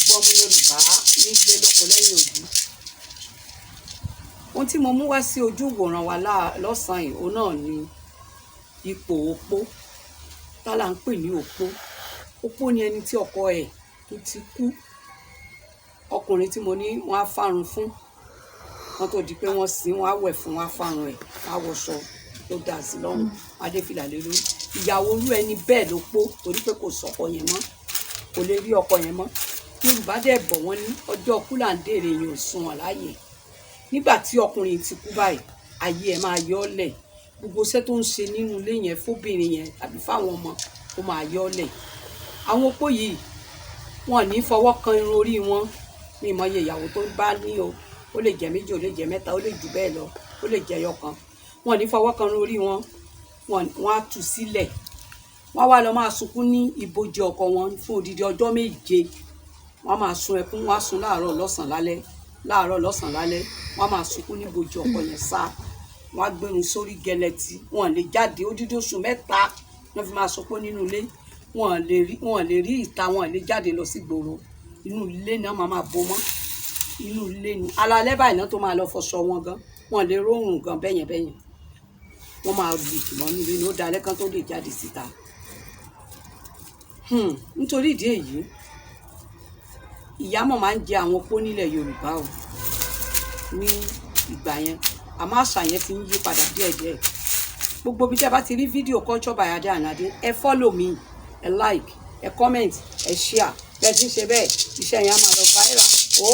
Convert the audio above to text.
Gbogbo ọmọ Yorùbá nílé, lóko, lẹ́yìn odi, ohun tí mo mú wá sí ojú ìwòran wa lọ́sàn-án yìí, òun náà ni ipò opó. Tá là ń pè ní opó? Opó ni ẹni tí ọkọ ẹ̀ tó ti kú. Ọkùnrin tí mo ní wọ́n á fárun fún wọ́n tó di pé wọ́n sin, wọ́n á wẹ̀ fún, wọ́n á fárun ẹ̀, wọ́n á wọṣọ tó dáa sí lọ́rùn, wọ́n á dé fìlà lé lórí. Ìyàwó orú ẹni bẹ́ẹ̀ ló pó, torí pé kò sọ́kọ yẹn mọ́, kò lè rí ọkọ yẹn mọ́. Yorùbá dẹ̀ bọ̀, wọ́n ní ọjọ́ kú là ń dèrè èèyàn ò sunwọ̀n láàyè. Nígbà tí ọkùnrin ti kú báyìí, ayé ẹ̀ máa yọ ọ́ lẹ̀. Gbogbo iṣẹ́ tó ń ṣe nínú ilé yẹn fóbìnrin yẹn tàbí fáwọn ọmọ, ó máa yọ ọ́ lẹ̀. Àwọn opó yìí, wọn ò ní fọwọ́ kan irun orí wọn. Mi mọ iye ìyàwó tó bá ní o. Ó lè jẹ́ méjì, ó lè jẹ́ mẹ́ta, ó lè jù bẹ́ẹ̀ lọ, ó lè jẹ́ ẹyọ kan. Wọn ò ní fọwọ́ kan irun orí wọn. Wọn á tú sílẹ̀, wọ́n wá lọ máa sunkún ní ibojì ọkọ wọn fún odidi ọjọ́ 7. Wọ́n máa sun ẹkún, wọ́n á sun láàárọ̀, lọ́sàn-án, lálẹ́, láàárọ̀, lọ́sàn-án, lálẹ́. Wọ́n máa sunkún ní ibojì ọkọ yẹn sá. Wọ́n á gbérun sórí gẹlẹtì, wọn lè jáde. Odidi oṣù 3 wọ́n fi máa sunkún nínú ilé. Wọn lè rí ìta, wọn lè jáde lọ sí gbòòrò. Inú ilé náà máa bo mọ́ inú ilé ni. Alalẹ́ báyìí náà tó máa lọ fọṣọ wọn gan. Wọn lè róòrùn gan bẹ́yẹn bẹ́yẹn. Wọ́n máa lù ìmọ̀ nínú ilé ni, ó dalẹ́ kan tó lè jáde síta. Nítorí ìdí èyí, ìyà mọ̀ máa ń jẹ àwọn opó nílẹ̀ Yorùbá o ní ìgbà yẹn, àmọ́ àṣà yẹn ti ń yí padà díẹ̀díẹ̀. Gbogbo bí tẹ́ bá ti rí fídíò Culture by Ade and Ade, ẹ follow mi, ẹ like, ẹ comment, ẹ share. Bẹ́ẹ̀ tí ń ṣe bẹ́ẹ̀, iṣẹ́ yẹn á máa lọ viral ó.